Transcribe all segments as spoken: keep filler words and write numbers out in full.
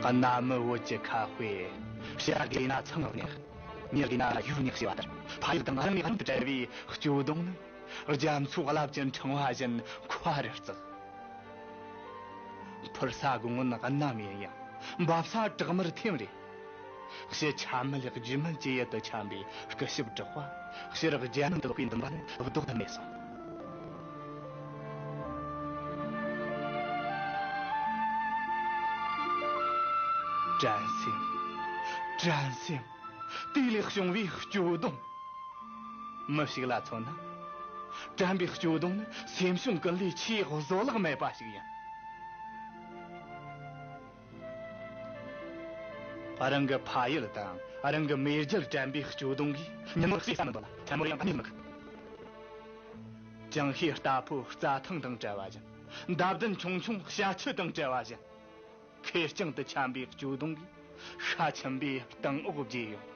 གནའ་མི་བོད་ཀྱི་ཁ་དཔེ། བྱ་དགའི་ན་ཚང་ནག་ཉག་ཉག་གི་ན་ཡུག་ཉག་ཞེས་པ་ལྟར། ཕ་ཡུལ་དང་རང་ནས་རང་དུ་བྲལ་བའི་སྐྱོ་གདུང་ནི། རྒྱ་མཚོའི་རླབས་ཀྱི་འཕྲེང་བ་བཞིན་མཁའ་རུ་བརྩེགས། འཕུར་ས་དགུང་སྔོན་གནམ་ཡིན་ཡང་། འབབ་ས་བྲག་དམར་ཐེམ་རེད། ཕྱི་ཆ་མེད་རྒྱུ་མེད་ཀྱི་ཡུལ་དུ་འཁྱམས་པའི་སྐུ་ཞབས་གྲགས་པ། ཕྱིར་རྒྱ་ནང་དུ་ལོག་པའི་འདུན་པ་ནི་ལྡོག་ཏུ་མེད་སོང་། དྲན་སེམས། དྲན་སེམས། དེ་ལས་བྱུང་བའི་སྐྱོ་གདུང་། མི་ཞིག་ལ་མཚོན་ན། དྲན་པའི་སྐྱོ་གདུང་ནི་སེམས་བྱུང་ཀུན་ལས་ཆེས་བཟོད་གླགས་མེད་པ་ཞིག་ཡིན། རང་གི་ཕ་ཡུལ་དང་རང་གི་མེས་རྒྱལ་དྲན་པའི་སྐྱོ་གདུང་གིས་ཉིན་མོར་བསྲེ་ས་མི་འདོད་ལ། མཚན་མོར་ཡང་གནས་མི་དགོས། ཅང་ཤེས་རྟ་ཕོ་རྩྭ་ཐང་དང་བྲལ་བ་བཞིན། འདབ་ལྡན་ཆུང་ཆུང་བྱ་ཁྱུ་དང་བྲལ་བ་བཞིན། ཁེར་རྐྱང་དུ་འཁྱམས་པའི་སྐྱོ་གདུང་གིས་ཤ་ཆེན་པོའི་སྟེང་འོག་བརྗེས་ཡོང་།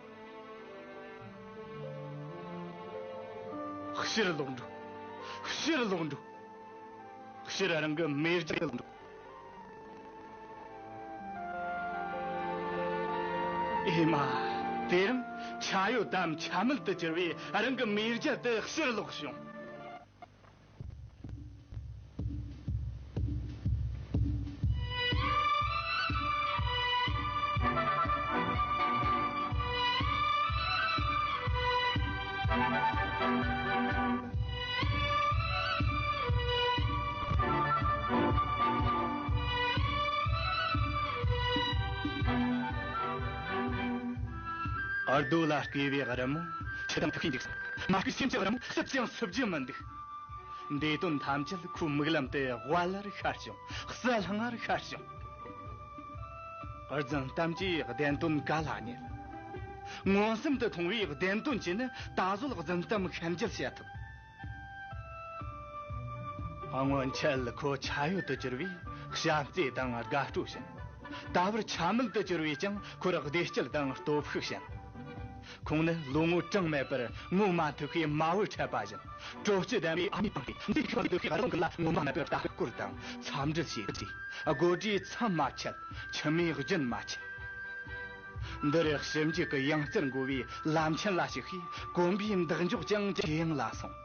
ཕྱིར་ལོག་འགྲོ། ཕྱིར་ལོག་འགྲོ། ཕྱིར་རང་གི་མེས་རྒྱལ་དུ་ལོག་འགྲོ། ཨེ་མ། དེ་རིང་ཆ་ཡོད་དམ་ཆ་མེད་དུ་གྱུར་བའི་རང་གི་མེས་རྒྱལ་དུ་ཕྱིར་ལོག་བྱུང་། ཨ། རྡོ་ལ་བརྐོས་པའི་རི་མོ་ཆུ་དང་འཐུག་གིན་འཇིག་སོང་། མ་བརྐོས་སེམས་ཀྱི་རི་མོ་སུབ་ཀྱང་སུབ་རྒྱུ་མི་འདུག་འདས་དོན་ཐམས་ཅད་ཁོའི་མིག་ལམ་དུ་དབལ་ལར་ཤར་བྱུང་། གསལ་ལྷང་ངེར་ཤར་བྱུང་། རྫུན་གཏམ་གྱིས་བདེན་དོན་ག་ལ་རྙེད། མངོན་སུམ་དུ་མཐོང་བའི་བདེན་དོན་གྱིས་ནི་ད་གཟོད་རྫུན་གཏམ་ཤན་འབྱེད་བྱེད་ཐུབ། སྔོན་ཆད་ཁོ་ཆ་ཡོད་དུ་གྱུར་བས་བྱམས་བརྩེ་དང་དགའ་སྤྲོ་བྱིན། ད་བར་ཆ་མེད་དུ་གྱུར་བས་ཀྱང་ཁོར་བདེ་སྐྱིད་དང་སྟོབས་ཤུགས་བྱིན། ཁོང་ནི་ལོ་ངོ་གྲངས་མེད་པར་ངོ་མ་ཐུག་པའི་མ་བུ་འཕྲད་པ་བཞིན། དྲོ་སྐྱིད་ལྡན་པའི་ཨ་མའི་པང་གི་འདས་ཁ་འདུག་པའི་རླུང་གི་ལ་ངོ་མ་མེད་པར་ལྟ་སྐོར་དང་འཚམས་འདྲི་བྱས་ཏེ། དགོད་སྒྲའི་མཚམས་མ་ཆད། མཆི་མའི་རྒྱུན་མ་ཆད། འདི་རུ་ཞིབ་འཇུག་གི་ཡང་རྩེར་འགོ་བའི་ལམ་ཆེན་ལ་ཞུགས་ཤིང་། གོམ་པའི་འདེགས་འཇོག་ཀྱང་ཇེ་ཡང་ལ་སོང་།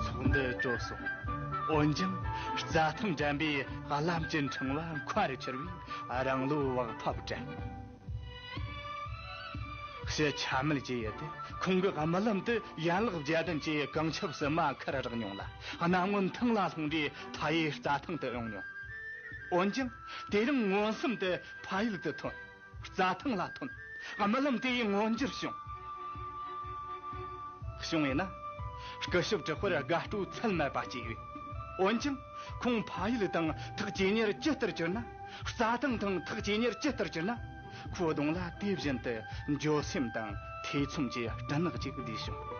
ཚོགས་འདུ་གྲོལ་སོང་། འོན་ཀྱང་རྩྭ་ཐང་འགྲམ་པའི་གླམ་གྱི་འཕྲེང་བ་མཁའ་རུ་འཕྱུར་བས་རང་བློ་བག་ཕེབས་དྲན། ཕྱི་ཆ་མེད་ཀྱི་ཡུལ་དུ་ཁོང་གི་རྨི་ལམ་དུ་ཡན་ལག་བརྒྱད་ལྡན་གྱི་གངས་ཆབ་གསུམ་མ་ཁ་རུ་རག་མྱོང་ལ། གནམ་སྔོན་ཐང་ལ་ལྷུང་འདྲའི་མཐའ་ཡས་རྩྭ་ཐང་དུ་ཡོང་མྱོང་། འོན་ཀྱང་དེ་རིང་མངོན་སུམ་དུ་ཕ་ཡུལ་དུ་ཐོན། རྩྭ་ཐང་ལ་ཐོན། རྨི་ལམ་དེ་ཡི་མངོན་འགྱུར་བྱུང་། བྱུང་བས་ན། སྐུ་ཞབས་གྲགས་པར་དགའ་སྤྲོ་ཚད་མེད་པ་སྐྱེས་ཡོད། འོན་ཀྱང་ཁོང་ཕ་ཡུལ་དང་ཐག་ཇེ་ཉེར་ཇི་ལྟར་གྱུར་ན། རྩྭ་ཐང་དང་ཐག་ཇེ་ཉེར་ཇི་ལྟར་གྱུར་ན། ཁོའི་གདོང་ལ་དེ་བཞིན་དུ་འགྱོད་སེམས་དང་ཐེ་ཚོམ་གྱི་སྦྲང་ནག་ཅིག་བསྡུས་བྱུང་།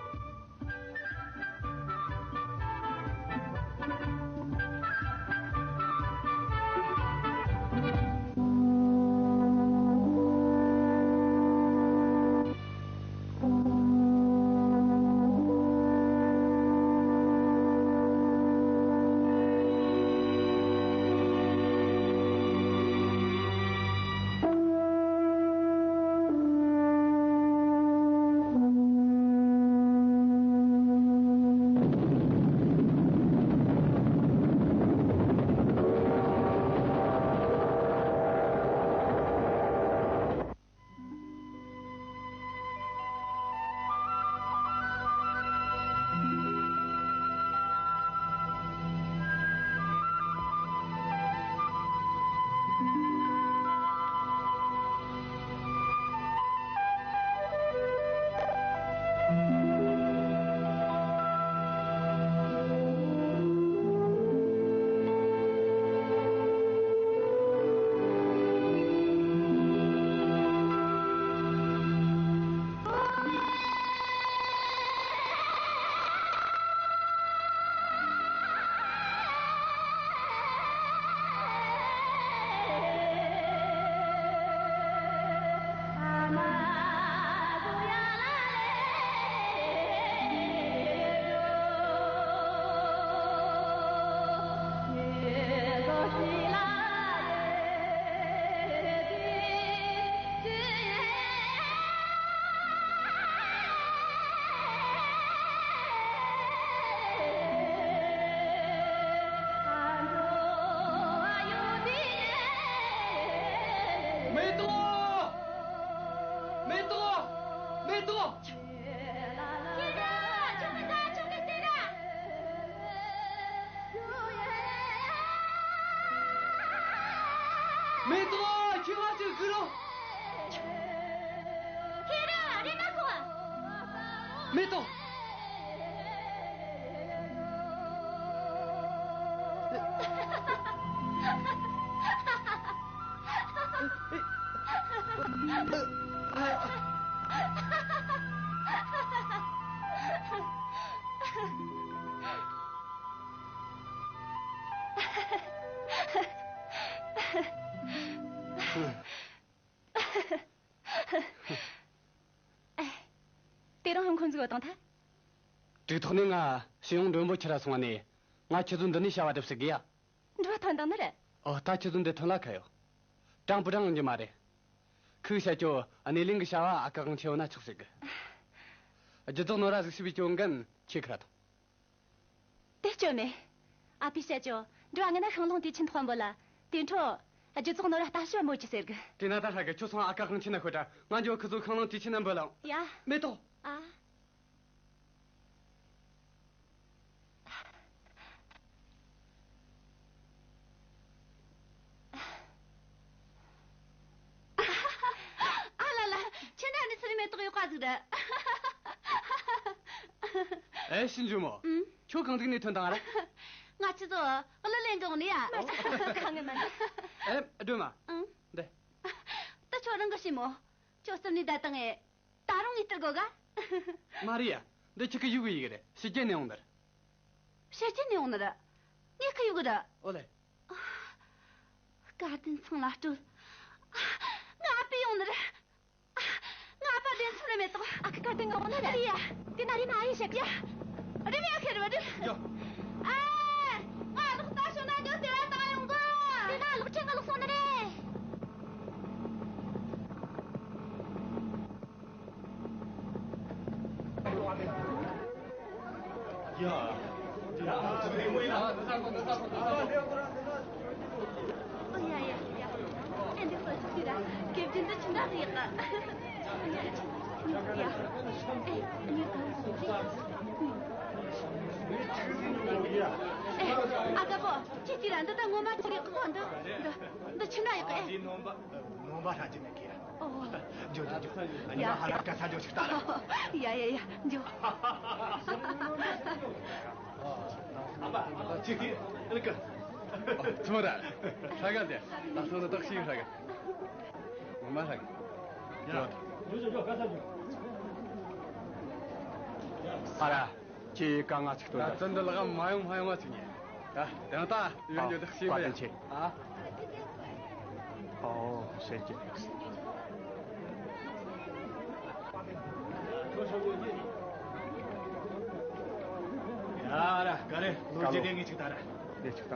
མེ་ཏོག་ཨེ། དེ་རིང་ཧང་ཁོང་ཚོའི་འོ་དང་ཐ། གྲོས་ཐོག་ནས་ང་ཞི་ཡོང་མགྲོན་པོ་ཁྱེར་ར་སོང་བ་ནས། ང་ཁྱེད་ཚོ་འདི་ནས་བྱ་བ་སྒྲུབ་ཟེར་གི་ཡ། འགྲོ་ཐོན་དང་ནི་རེད། ཨོ། ད་ཁྱེད་ཚོ་འདི་ཐོན་ལ་ཁ་ཡོད། ཀྲང་པུ་ཀྲང་ཡོང་རྒྱུ་མ་རེད། ཁོས་བཤད་རྒྱུ་སྣེ་ལེན་གི་བྱ་བ་ཨ་ཀ་གང་ཆེ་བ་ན་ཆོག་ཟེར་གི། རྒྱུ་ཚོགས་ནོར་ར་ཟིག་ཤི་བའི་སྐྱོན་འགན་ཁྱེད་ཁ་ར་དང་། དེ་སྐྱོན་མེད། ཨ་ཕས་བཤད་ཆོག་འགྲོ་ཨ་ངེ་ན་ཤང་ལོང་དུས་ཆེན་ཐོག་འབོད་ལ། དེ་འཕྲོ། རྒྱུ་ཚོགས་ནོར་ལྟ་ཞིབ་མོ་ཅི་ཟེར་གི། དེ་ན་ད་ཧྲ་གི་ཁྱོད་ཚང་ཨ་ཀ་གང་ཆེ་ན་ཤོད་དྲ། ང་འགྱོ་ཁི་ཚོ་ཤང་ལོང་དུས་ཆེན་ན་འབོད་ལ། ཡ། མེ་ཏོག་ཨ། ཨ་ལ་ལ། ཁྱེད་འདྲ་ནི་ཚུལ་མེ་ཏོག་ཡོད་པ་ཟིག་རེད། ཨེ་ཤིན་ཇུ་མོ། ཨུམ། ཁྱོད་གང་ཟིག་ནས་ཐོན་དང་ར། ང་ཁྱེད་ཚོ་གླུ་ལེན་གི་འོང་ནི་ཡ། མ་ཁ་ངེ་མ་འདི། ཨེ་སྒྲོལ་མ། ཨུམ། འདི། ད་ཁྱོད་རང་གི་ཤི་མོ། ཁྱོད་སེམས་ནས་བསྡད་དང་ངས། ད་རུང་ངས་སྟེར་དགོས་ག་མ་རེད་ཡ། འདི་ཁྱེད་ཀྱི་ཡུལ་གི་ཡིག་རེད། ཕྱི་རྒྱལ་ནས་ཡོང་ནི་རེད། ཕྱི་རྒྱལ་ནས་ཡོང་ནི་རེད། ངས་ཁི་ཡུལ་གི་རེད། ཨོ་ལེ། ཨ། བཀའ་དྲིན་ཚང་ལ་སྤྲོད། ཨ། ང་ཨ་ཕས་ཡོང་ནི་རེད། ཨ། ང་ཨ་ཕ་བདེན་ཚུལ་ལ་མེད་དོ། ཨ་ཁུ་བཀའ་དྲིན་ང་འོང་ནི་རེད། རེད་ཡ། དེ་ན་རེམ་མ་ཨ་ཡེ་བཤད་གི། ཡ། རེམ་མ་ཡ་ཁེ་རེ་བ་རེད། ཡ། ཨ། ང་ལོག་ལྟ་ཤོག་ན་འགྱོ་དེ་ར་བཏང་ཡོང་གི། དེ་ན་ལོག་ཁྲིད་ང་ལོག་སོང་ནི་རེད། ཨོ་ཡ་ཡ་ཡ། ཨེ་འདི་ཚོ་ཅི་ཟེར་ར། དགེ་རྒན་འདི་ཆི་འདྲ་ཟིག་ཡག་ག་ཡ། ཨེ་ཨ་ནི་གང་ཟིག་ཟིག་ཨེ་ཨ་དགའ་པོ། ཅི་ཟེར་ར། འདི་ད་ངོ་མ་ཅི་ཡག་ག་འདི། འདི་འདི་ཆི་འདྲ་ཡག་ག་ཨེ། ནོམ་པ་ཧྲ་ཅི་ནས་ཀི་ཡ། ཨོ། འགྱོ་འགྱོ་འགྱོ། ཨ་ནི་ཡ། ང་ཧ་ལ་ཀ་ས་འགྱོ་ཆིག་ལྟ་ར། ཡ་ཡ་ཡ། འགྱོ། ཨ་ཕ་ཅིག་གི་ཨ་ལ་ཀ། ཚུ་མ་ར། ཧྲ་ག་འདི། ད་སོ་ན་ཏག་ཤི་ཧྲ་ག་ངོ་མ་ཧྲ་ག་ཡ། འགྱོ་འགྱོ་འགྱོ། ཀ་ས་འགྱོ། ཨ་ར། ཁྱེད་ཀ་ང་ཅིག་ཏོ། ད་ཙན་དུ་ལག་མ་ཡོང་མ་ཡོང་བ་ཅིག་ཉེ། ད་དེང་ད་ཡོད་ཡོད་ཤེས་པ་ཡ། ཨ། ཨོ་ཤེས་ཀྱི། ཡ་ར་ག་རེ་ལོ་རྒྱུས་དེ་ངས་ཅིག་ད་ར། དེ་ཅིག་ད།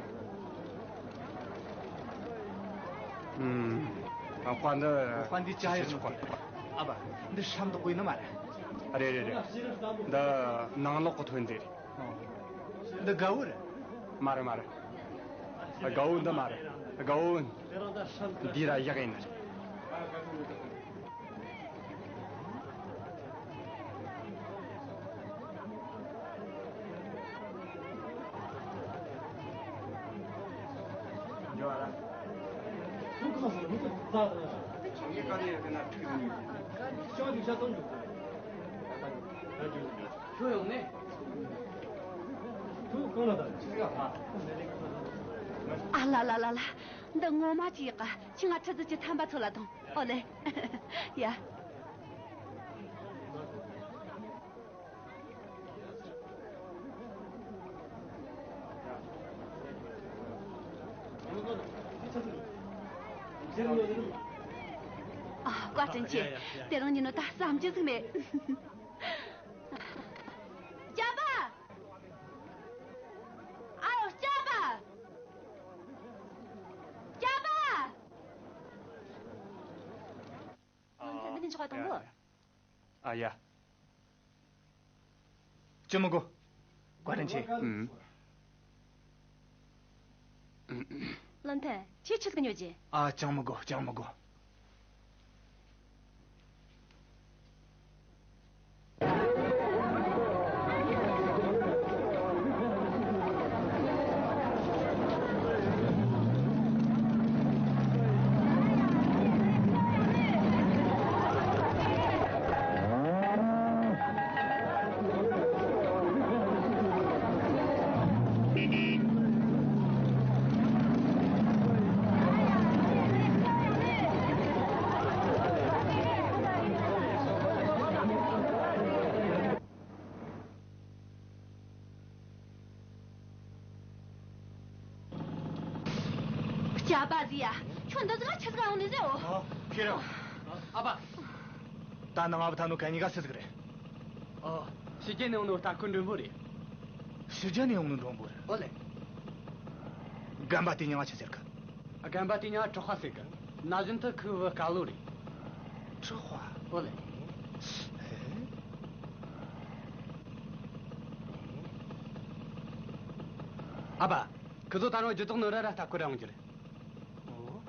ཨུམ། ཨ་ཁ་འདི། ཁ་འདི་ཅ་ཡོད་ཆོག་གོ། ཨ་བ། འདི་ཧྲམ་དུ་གོ་ཡིན་ནི་མ་རེད། རེད་རེད་རེད། འདི་ནང་ལོག་གི་ཐོན་རྫས་རེད། འདི་དགའ་བོ་རེད། མ་རེད་མ་རེད། དགའ་བོ་འདི་མ་རེད། དགའ་བོ་འདི་ར་ཡག་ཡིན་ནི་རེད། ཨ་ལ་ལ་ལ་ལ། འདི་ངོ་མ་ཅི་ཡག་ག་ཁྱི་ང་ཁྲི་ཟི་ཅི་ཐམ་པ་ཚོ་ལ་དང་། ཨོ་ལེ། ཡ། ཨ། བཀའ་དྲིན་ཆེ། ཡ་ཡ་ཡ། དེ་རིང་ཉིན་ནོ་ད་བསམ་རྒྱུ་ཟིག་མེད། སྐྱབས་པ། ཨའོ་སྐྱབས་པ། སྐྱབས་པ། ཨ། འདི་ནས་འཇོག་པ་དང་པོ། ཨ་ཡ། ཅི་མི་དགོས། བཀའ་དྲིན་ཆེ། ཨུམ། བློ་མཐུན། ཁྱེད་ཆི་ཟིག་ཉོ་རྒྱུ། ཨ། ཅང་མི་དགོས། ཅང་མི་དགོས། ཨ་ཕ་ཟིག་ཡ། ཁྱོད་འདི་ཟིག་ལ་ཆི་ཟིག་ཡོང་ནི་ཟེར་འོ། ཨ། ཁྱེད་རང་། ཨ་ཕ། ད་ནང་ཨ་ཕ་ཐ་ནོ་གན་ཉི་ག་སུ་ཟིག་རེད། ཨོ། ཕྱི་རྒྱལ་ནས་ཡོང་ནོ་རྟ་ཁོ་མགྲོན་པོ་རེད། ཕྱི་རྒྱལ་ནས་ཡོང་ནོ་མགྲོན་པོ་རེད། ཨོ་ལེ། རྒན་པ་དེ་མྱིང་ང་ཆི་ཟེར་གི། རྒན་པ་དེ་མྱིང་ང་གྲགས་པ་ཟེར་གི། ན་གཞོན་དུ་ཁུ་བུ་དཀའ་ལོ་རེད། གྲགས་པ། ཨོ་ལེ། ཨ་ཕ། ཁི་ཚོ་ད་རུང་རྒྱུ་ཐོག་ནོ་ར་ར་ལྟ་སྐོར་ར་ཡོང་རྒྱུ་རེད། ཨོ།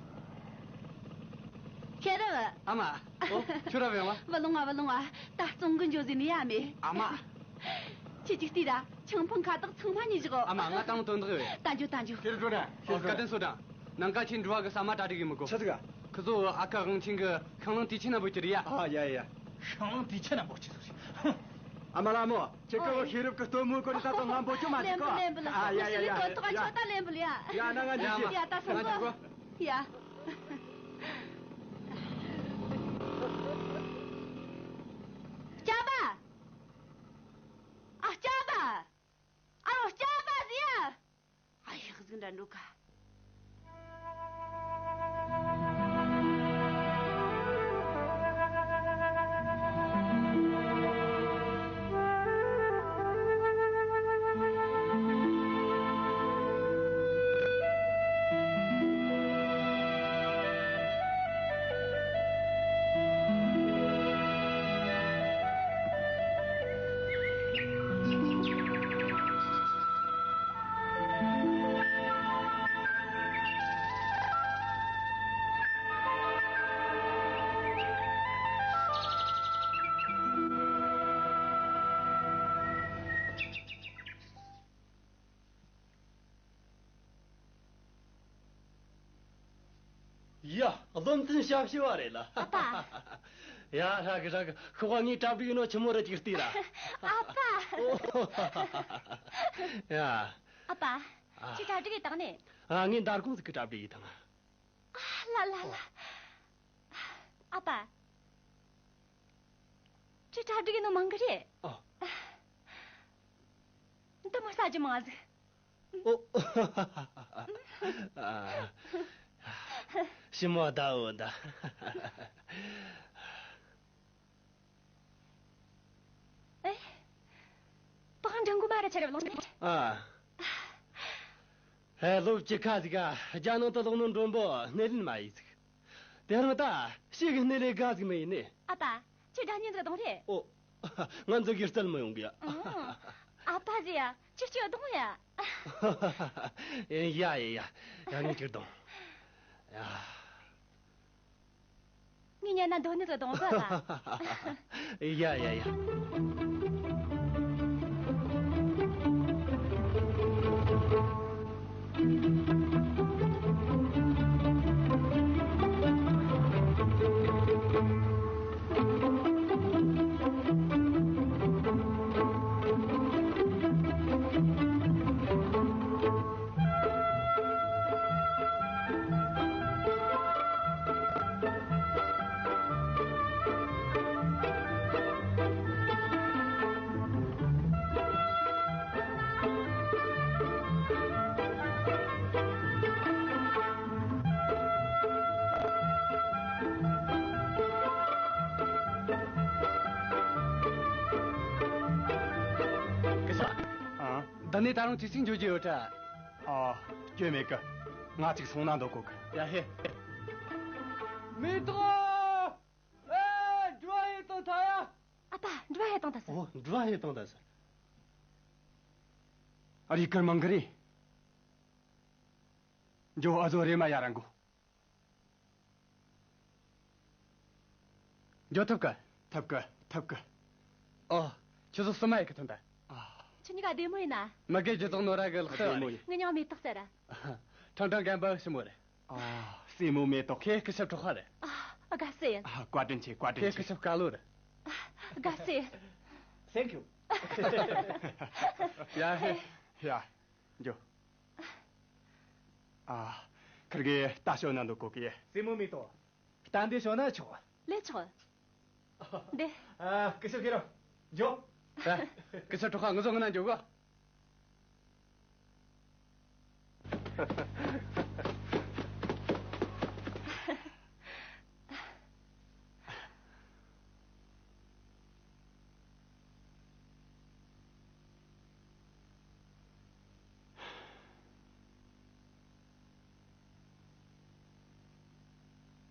ཁྱེད་རང་། ཨ་མ། ཨོ། ཁྱོད་ར་བེང་བ། བུ་ལོང་བ་བུ་ལོང་བ། ད་བཙོང་གི་འཇོ་ཟིན་ནི་ཡ་མེད། ཨ་མ། ཁྱེད་ཅིག་ལྟོས་ར། ཆང་འཕང་ཁ་བཏགས་ཚང་མ་ཉོས་བཞག་ཨ་མ། ང་ད་རུང་དོན་དག་ཡོད། ད་འཇོ་ད་འཇོ། ཁྱེད་ར་འགྲོ་ར། ཨོ། བཀའ་དྲིན་གསོ་དྲ། ནང་ཀ་ཆེན་འགྲོ་བ་གི་ཟ་མ་གྲ་སྒྲིག་གི་མི་དགོས། ཆི་ཟིག་ག་ཁི་ཚོ་ཨ་ཁ་དབང་ཆེན་གི་ཁང་བླངས་དུས་ཆེན་ན་འབོད་རྒྱུ་རེད་ཡ། ཨ་ཡ་ཡ། ཤང་ལང་དུས་ཆེན་ན་འབོད་ཆི་ཟིག་ཧུམ། ཨ་མ་ལ་མོ། ཁྱེད་ཀ་བོ་ཤེས་རབ་ཀྱི་སྟོན་མོའི་སྐོར་ནས་ད་དུང་ང་འབོད་རྒྱུ་མ་ལེན་བྱེད་གོ་ལེན་བུ་ལ། ཨ་ཡ་ཡ་ཡ། ཡ་ད་སོང་གོ། ཡ། སྐྱབས་པ། ཨ་སྐྱབས་པ། ཨ་རོ་སྐྱབས་པ་ཟེར་ཡ། ཨ་ཡག་ཟིག་འདྲ་འགྲོ་ག་ཡ། བློ་མཐུན་ཞབས་ཞུ་བ་རེད་ལ། ཨ་ཕ། ཡ་ཧྲ་གི་ཧྲ་གི། ཤོག་ངའི་གྲ་སྒྲིག་ཡིན་ནོ་ཆི་མོ་རེད་ཅིག་ལྟོས་ར། ཨ་ཕ། ཨོ། ཡ། ཨ་ཕ། ཨ། ཁྱེད་གྲ་སྒྲིག་ཡིན་དང་ནི། ཨ། ངས་འདར་ཁུང་ཟིག་གི་གྲ་སྒྲིག་ཡིན་དང་། ཨ་ལ་ལ་ལ། ཨ་ཕ། ཁྱེད་གྲ་སྒྲིག་ཡིན་ནོ་མང་གི་རེད། ཨོ། འདི་མོ་ཟ་རྒྱུ་མང་ཟིག་ཨོ། ཞི་མོ་ད་འོ་ད། ཨེ། པང་འགྲིག་གོ་མ་ར་ཆེ་རབ་ལོང་ནི། ཨ། ཧེ། ལོ་བཅུ་ཁ་ཟིག་ག་རྒྱ་ནང་དུ་ལོག་ནོ་མགྲོན་པོ་སྣེ་ལེན་མ་ཡིན་ཟིག་དེ་རིང་ད་ཤི་གི་སྣེ་ལེན་དགའ་ཟིག་མི་ཡིན་ནི། ཨ་ཕ། ཁྱེད་སྒྲ་སྙན་ཟིག་གདོང་རེད། ཨོ། ང་འཛིན་གི་རྩལ་མི་ཡོང་གི་ཡ། ཨ་ཕ་ཟེར་ཡ། ཁྱེད་ཀྱི་གདོང་ཡ། ཡ་ཡ་ཡ། ཡ་ངས་ཁྱེད་གདོང་། ཡ། ངས་ཉན་ན་འདོད་ནི་ཟིག་གདོང་ཟིག་ལ། ཡ་ཡ་ཡ། སྐུ་ཞབས། ཨ། འདི་ནས་ད་རུང་ཅི་ཞིག་འཇོ་རྒྱུ་ཡོད་དྲ། ཨ། སྐྱོན་མེད་གི། ང་ཅིག་སོང་ན་འདོད་གོ་གི། ཡ་ཧེ། མེ་ཏོག་ཨེ། འགྲུལ་བ་ཧེ་བཏང་ཐལ་ཡ། ཨ་ཕ། འགྲུལ་བ་ཧེ་བཏང་ཐལ་ཟེར། ཨོ། འགྲུལ་བ་ཧེ་བཏང་ཐལ་ཟེར། ཨ། རི་ཁར་མང་གི་རེད། འཇོ། ཨ་ཟོ་རེ་མ་ཡ་རང་གོ། འཇོ་ཐུབ་ག་ཐུབ་ག་ཐུབ་ག་ཨོ། ཁྱོད་ཚོ་སུ་མ་ཡི་གི་ཐོན་ད། ཨ། ཁྱོད་གཉིས་ཀ་བདེ་མོ་ཡིན་ན། མི་དགེ་སྒྱུ་རྩལ་ནོར་ར་གི་ལག་བདེ་མོ་ཡིན། ངའི་མྱིང་ང་མེ་ཏོག་ཟེར་ར། ཁྲང་ཁྲང་རྒན་པ་ཞི་མོ་རེད། ཨ། སྲས་མོ་མེ་ཏོག་ཁྱེད་སྐུ་ཞབས་གྲོགས་པོ་རེད། ཨ། དགའ་བསུ་ཡིན། ཨ། བཀའ་དྲིན་ཆེ། བཀའ་དྲིན་ཆེ། ཁྱེད་སྐུ་ཞབས་དཀའ་ལོ་རེད། ཨ། དགའ་བསུ་ཡིན། Thank you. ཡ་ཧེ། ཡ། འཇོ། ཨ། ཁིར་གེ་ལྟ་ཞོ་ན་འདུག་གོ་གི། སྲས་མོ་མེ་ཏོག་ལྟ་འདི་ཞོ་ན་ཆོག་ལས་ཆོག་འདི། ཨ། སྐུ་ཞབས་ཁྱེད་རང་འཇོ། ཨ། སྐུ་ཞབས་གྲོགས་པོ་ང་ཚོ་ངི་ན་འཇོ་གོ།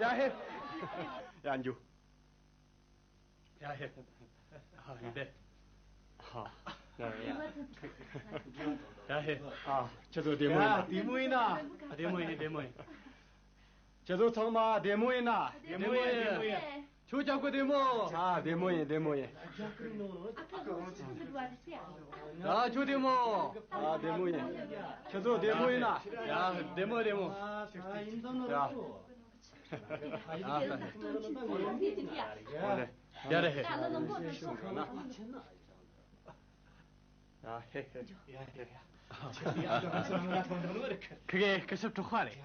ཡ་ཧེ། ཡ་འཇུ། ཡ་ཧེ། ཨ་འདི། ཧ། ཡ་ཡ། ཡ་ཧེ། ཨ་ཁྱེད་ཚོ་བདེ་མོ་ཡིན་ན། བདེ་མོ་ཡིན་ན། བདེ་མོ་ཡིན། བདེ་མོ་ཡིན། ཁྱེད་ཚོ་ཚང་མ་བདེ་མོ་ཡིན་ན། བདེ་མོ་ཡིན། བདེ་མོ་ཡིན། ཁྱོད་ཅག་གི་བདེ་མོ། ཨ་བདེ་མོ་ཡིན། བདེ་མོ་ཡིན། ཨ་ཁྱོད་བདེ་མོ། ཨ་བདེ་མོ་ཡིན། ཁྱེད་ཚོ་བདེ་མོ་ཡིན་ན། ཡ་བདེ་མོ་བདེ་མོ། ཡ། ཡ་རེད། ཡ་ཧེ་ཧེ། ཁི་གེ་སྐུ་ཞབས་གྲོགས་པ་རེད།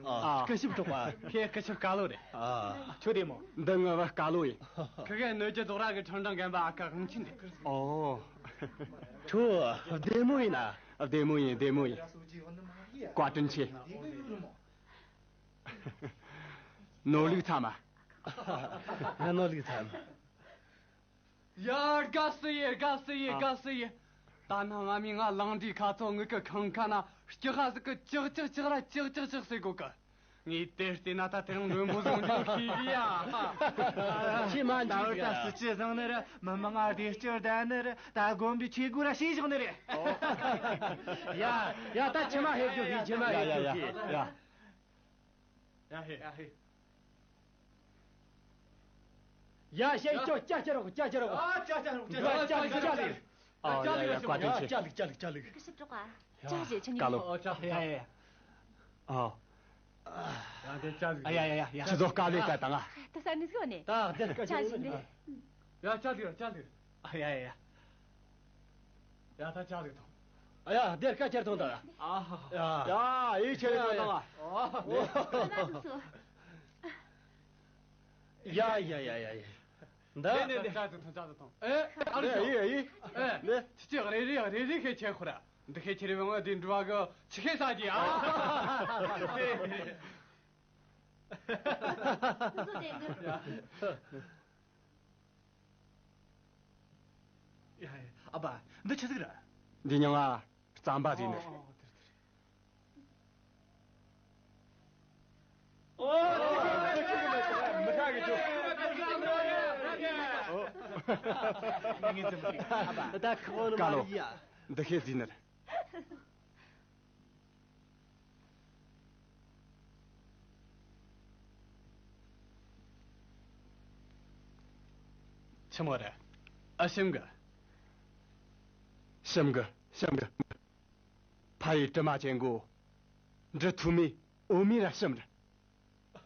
ཨ། སྐུ་ཞབས་གྲོགས་པ། ཁི་གེ་སྐུ་ཞབས་ཀ་ལོ་རེད། ཨ། ཁྱོད་བདེ་མོ། འདི་ངའི་བུ་ཀ་ལོ་ཡིན། ཁི་གེ་ནོར་གྱི་རྡོག་ར་གི་ཁྲིམས་དྲང་རྒན་པ་ཨ་ཁུ་དབང་ཆེན་རེད། ཨོ། ཁྱོད་བདེ་མོ་ཡིན་ན། བདེ་མོ་ཡིན། བདེ་མོ་ཡིན། བཀའ་དྲིན་ཆེ། ནོར་ལུག་ཚང་མ། ང་ནོར་ལུག་ཚང་མ། ཡ་དགའ་བསུ་ཡེ། དགའ་བསུ་ཡེ། ཨ། དགའ་བསུ་ཡེ། ད་ནངས་མི་ང་ལང་ཀྲིའི་ཁ་ཚོ་ངུ་གི་ཁང་ཁ་ན་སྐྱི་ཁ་ཟིག་གི་ཅག་ཅག་ཅག་ར་ཅག་ཅག་ཅག་ཟེར་གོ་གི། ངས་དེར་བལྟས་ན་ད་དེ་རིང་མགྲོན་པོ་བཟང་ཅིག་ཤེས་གི་ཡ། ཁྱེད་མ་འཇིགས་གི་ད་སྲིད་ཇུས་བཟང་ནི་རེད། མི་མང་ང་བདེ་སྐྱིད་ལྡན་ནི་རེད། ད་དགོན་པའི་ཆོས་སྒོ་ར་ཞིག་བཞག་ནི་རེད། ཡ་ཡ། ད་ཁྱེད་མ་ཧེབ་རྒྱུ་ཧི། ཁྱེད་མ་ཧེབ་རྒྱུ་ཧི། ཡ། ཡ་ཧེ། ཡ་ཧེ། ཡ་ཤེས་ཅོ་ཅ་ཅ་རོགས། ཅ་ཅ་རོགས། ཨ་ཅ་ཅ་རོགས། ཅ་ཅ་རོགས། ཅ་ཅ་རོགས། ཨ་ཡ་ཡ། བཀའ་དྲིན་ཆེ། ཅ་ལག་ཅ་ལག་ཅ་ལག། སྐུ་ཞབས་གྲོགས་པ། ཅ་ཞེས་ཆི་ཉི་མོ། ཀ་ལོ། ཨ་ཅ་ཡ་ཡ་ཡ། ཨ། ཡ་དེ་ཅ་ལག། ཨ་ཡ་ཡ་ཡ་ཡ། ཁྱེད་ཚོ་དཀའ་ལས་ད་བཏང་ང་། ད་ས་ནི་སོ་ནི། ད་དེ་སྐད་ཅ་ཆི་ནི། ཡ་ཅ་ལག་ཅ་ལག། ཨ་ཡ་ཡ་ཡ། ཡ་ད་ཅ་ལག་ཐོངས། ཨ་ཡ་དེར་ཀ་ཁྱེར་ཐོངས་ད། ཨ་ཧ། ཡ་ཡ་ཡི་ཆེ་ཡ་ཡ། ཨ་ཧ། ཡ་ཡ་ཡ་ཡ་ཡ། འདི། ནས་ནས་ནས། ཅ་ལག་ཐོངས། ཅ་ལག་ཐོངས། ཨེ་ཨ་རི་ཤོག། ཡ་ཡ་ཡ། ཨེ་ནས། ཅི་ཅི་རེ་རེ་རེ་རེ་ཁྱེར་ཁྱེར་ཁོ་ར། འདི་ཁྱེར་ཁྱེར་བའི་ངོ་དེ་འགྲོ་བ་གི་ཆི་ཁེ་ས་ཀྱི་ཨ། ཡ་ཡ། ཨ་ཕ། འདི་ཆི་ཟིག་རེད། འདི་མྱིང་ང་རྩམ་པ་ཟེར་ནི། ཨོ། ད་ཁོ་ནི་མ་ཡ། འདི་ཤེས་ཟིན་ནི། ཆི་མོ་རེད། ཨ་ཤམ་གི། ཤམ་གི། ཤམ་གི། ཕ་ཡི་དྲི་མ་ཅན་གོ། འབྲི་ཐུ་མི་འོ་མི་ར་ཤམ་རེད།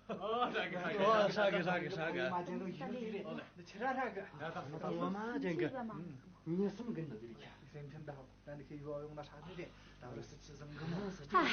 ཨོ་ཧྲ་གི་ཧྲ་གི་ཧྲ་གི་ཧྲ་གི་ཧྲ་གི། མ་ཇན་རུ་ཡུལ་དེ་རེད། ནི་ཆི་ར་ཧྲ་གི། ང་ད་ངོ་མ་ཇན་གི། ཉིན་གསུམ་གི་ནི་དེ་རེད་ཁྱ། སེམས་ཁྲལ་འདའ་ཧོ། ད་ནི་ཁྱེད་ཡོ་ཡོང་ན་ཧྲ་ནི་རེད། ད་རུ་སི་ཆི་ཟང་གི་མོ་སི་ཆི།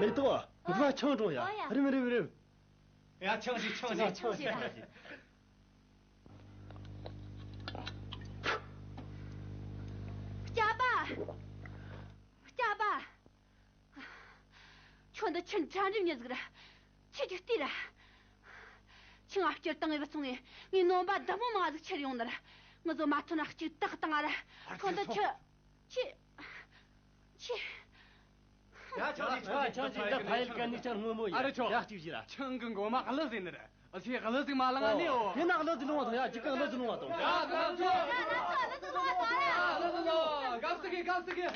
མེ་ཏོག་ང་ཆང་འགྲོ་ཡ། ཨོ་ཡ། རིམ་རིམ་རིམ། ཡ་ཆང་ཞིག་ཆང་ཞིག་ཆང་ཞིག། སྐྱབས་པ། སྐྱབས་པ། ཁྱོད་འདི་ཆི་ཕྲ་འགྲིག་ཉེ་ཟིག་ར། ཁྱེད་ཀྱི་ལྟོས་ར། ཁྱེད་ང་སྤྱིར་བཏང་ངས་བུ་ཚོང་ངས་ངའི་ནོམ་པ་འདི་མོ་མང་ཟིག་ཁྱེར་ཡོང་ནི་ར། ངུ་ཟོ་མ་ཐོན་ན་གཅིག་ཏག་བཏང་ང་ར། ཁོ་འདི་ཆི། ཆི། ཆི། ཡ་ཆང་ཞིག་ཆང་ཞིག་ཆང་ཞིག་ད་ཕ་ཡུལ་གན་ནི་ཆང་སྔོན་མོ་ཡ། ཨ་རེ་ཆོ། ཡ་གཅིག་ཞིག་ར། ཆང་གི་མགོ་མ་གླུ་ཟིན་ནི་ར། ཨ་ཚེ་གླུ་ཟིག་མ་ལང་ང་ནི་ཨོ། དེ་ན་གླུ་ཟིག་ལོང་བ་དང་ཡ་གཅིག་ག་གླུ་ཟིག་ལོང་བ་དང་། ཡ་གླུ་ཟིག་ལོང་བ་དང་ཡ། གླུ་ཟིག་ལོང་བ། གབ་ཟིག་གི་གབ་ཟིག་གི།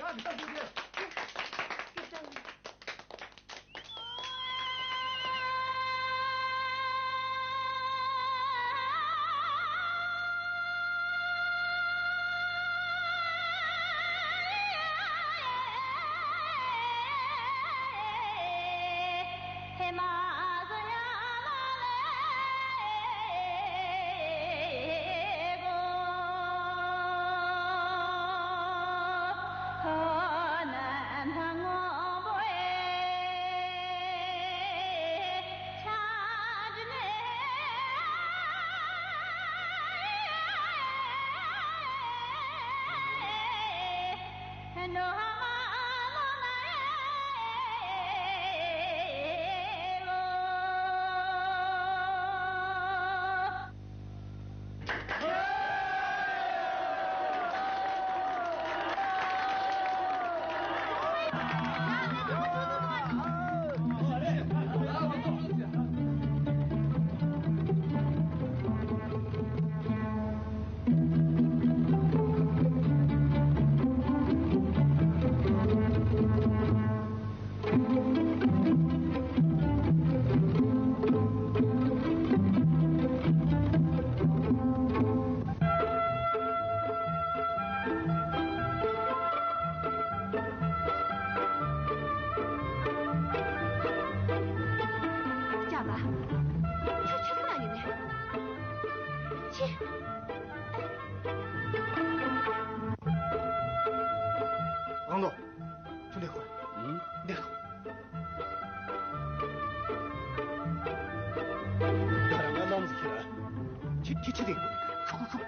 སྐྱབས་པ། ཁྱོད་ཆི་ཟིག་ཡིན་ནི། ཆི། དབང་ལོ། ཁྱོད་འདི་ཁོ། ཨུམ། འདི་ཁོ། ཡ་ར་ང་ལམ་ཟིག་ཁྱེར། ཁྱི་ཁྱི་ཁྱི་དེ་ཁུ་ཁུ་ཁུ།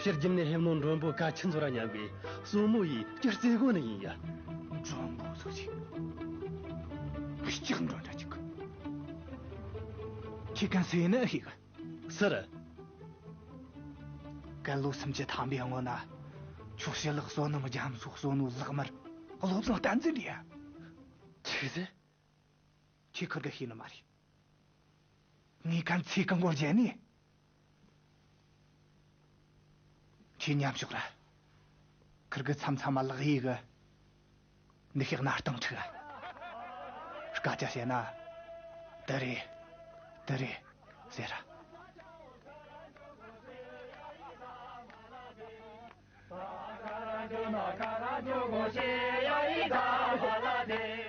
ཕྱི་རྒྱལ་ནས་ཧེམ་ནོ་མགྲོན་པོ་ག་ཆི་ཚོ་ར་མཉམ་པའི་སོ་མོ་ཡིས་སྐྱུར་རྩེ་གོ་ནི་ཡིན་ཡ། མགྲོན་པོ་ཚོ་ཞིག་ལྕགས་འགྲོ་འདྲ་ཅིག་ཁྱི་གན་སེ་ནི་ཤིག་ཟེར། གན་ལོ་སུམ་ཅུ་ཐམ་པའི་སྔོན་ན་ཁྱོད་ཞི་ལག་བསོད་ནམས་རྒྱ་མཚོ་བསོད་ནོ་ལག་དམར། བློ་བཟང་བསྟན་འཛིན་རེད་ཡ། ཆི་ཟེར། ཁྱེད་ཁུར་གི་ཤེས་ནི་མ་རེད། ངས་གན་ཚེ་གང་བོར་བརྒྱབ་ནས། ཁྱེད་མཉམ་ཞོག་ར། ཁུར་གི་མཚམས་མཚམས་མ་ལག་ཡིག་གི། འདི་ཤག་ན་སྟངས་ཁྲིག་སྐད་ཆ་བཤད་ན། དེ་རེད། དེ་རེད། ཟེར་ར།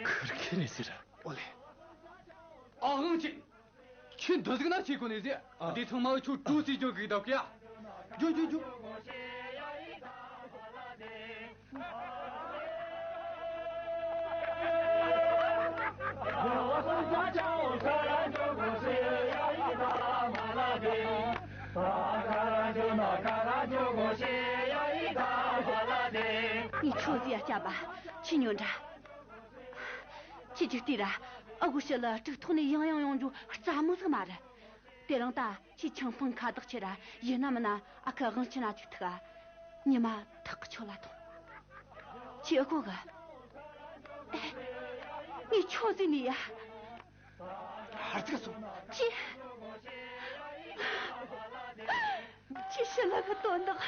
ཁུར་ཁེ་རེད་ཟེར་ར། ཨོ་ལེ། ཨ་ཧང་ཆེ། ཁྱོད་འདི་ཟིག་ན་ཆེ་གོ་ནས་ཟེ། ཨ། དེ་ཚང་མ་ཁྱོད་ཀྲུའུ་ཙི་ཅོ་གི་བདག་གི་ཡ། ཇོ་ཇོ་ཇོ། ངས་ཁྱོད་ཟེ་ཡ་སྐྱབས་པ། ཁྱེད་ཉོན་དྲ། ཁྱེད་ཅིག་ལྟོས་ར། ཨ་གུ་ཕྱི་ལ་དཀྲུག་ཐོག་ནས་ཡང་ཡང་ཡོང་རྒྱུ་རྩ་མོ་ཟིག་མ་རེད། དེ་རིང་ད་ཁྱེད་ཆང་འཐུང་ཁ་བདག་ཆེ་ར། ཡིན་ན་མིན་ན་ཨ་ཁུ་དབང་ཆེན་ན་ཅིག་ཐུག་ཨ། ཉི་མ་ཐག་གི་ཆོད་ལ་ཐོངས། ཁྱེད་ཨ་གོ་གི། ངས་ཁྱོད་ཟེར་ནི་ཡ། ཧར་ཙིག་སོང་། ཁྱེད། ཁྱེད་ཕྱི་ལ་གི་དོན་དག་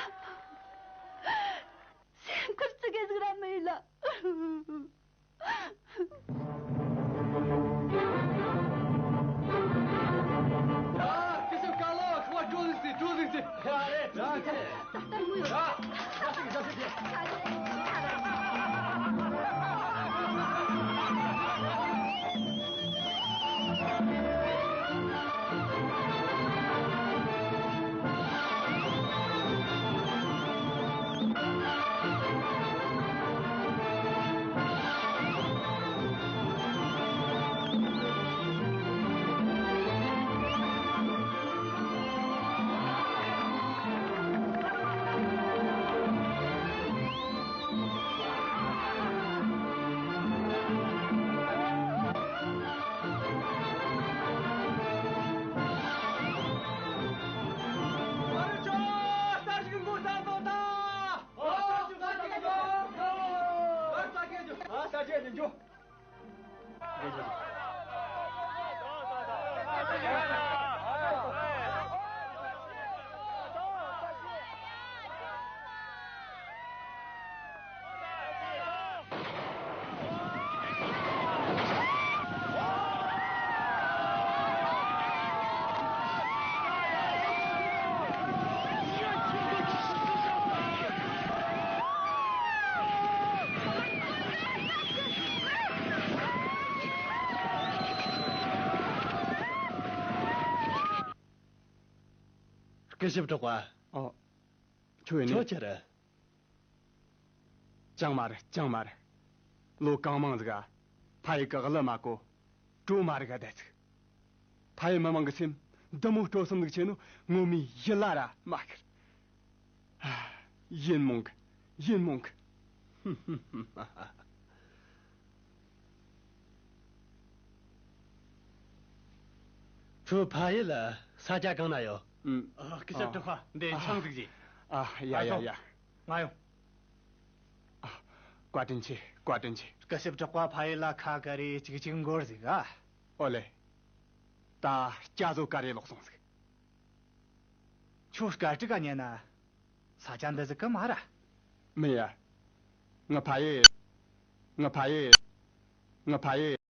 སེམས་ཁུར་ཙི་གེ་ཟིག་ར་མེད་ལ། སྐུ་ཞབས་གྲོགས་པ། ཨོ། ཁྱོད་ཡིན་ནི། ཁྱོད་ཆི་རེད། ཅང་མ་རེད། ཅང་མ་རེད། ལོ་གང་མང་ཟིག་ག་ཕ་ཡུལ་གི་གླུ་མ་གོ། བྲོ་མ་རིག་ག་བསྡད་ཟིག། ཕ་ཡུལ་མི་མང་གི་སེམས་འདི་མོ་སྤྲོ་སེམས་ཟིག་ཆེ་ནོ་ངོ་མའི་ཡིད་ལ་ར་མ་ཤར། ཡིན་མོང་གི། ཡིན་མོང་གི། ཁྱོད་ཕ་ཡུལ་ལ་ས་ཆ་གང་ན་ཡོད། ཨུམ། ཨ། སྐུ་ཞབས་ཨ། གྲོགས་པ། འདི་ཨ། ཆང་ཟིག་བཞེས། ཨ། ཡ་ཡ་ཡ། ང་ཡོང་། ཨ། བཀའ་དྲིན་ཆེ། བཀའ་དྲིན་ཆེ། སྐུ་ཞབས་གྲོགས་པ་ཕ་ཡུལ་ལ་ཁ་ཀ་རེ་ཅིག་ཅིག་འགོར་ཟིག་ཨ། ཨོ་ལེ། ད་སྐྱ་བཟོ་ཀ་རེ་ལོག་སོང་ཟིག། ཁྱོད་སྐད་ཅིག་ག་ཉན་ན། ས་ཆ་འདི་ཟིག་གི་མ་ར། མིན་ཡ། ང་ཕ་ཡུལ། ང་ཕ་ཡུལ། ང་ཕ་ཡུལ།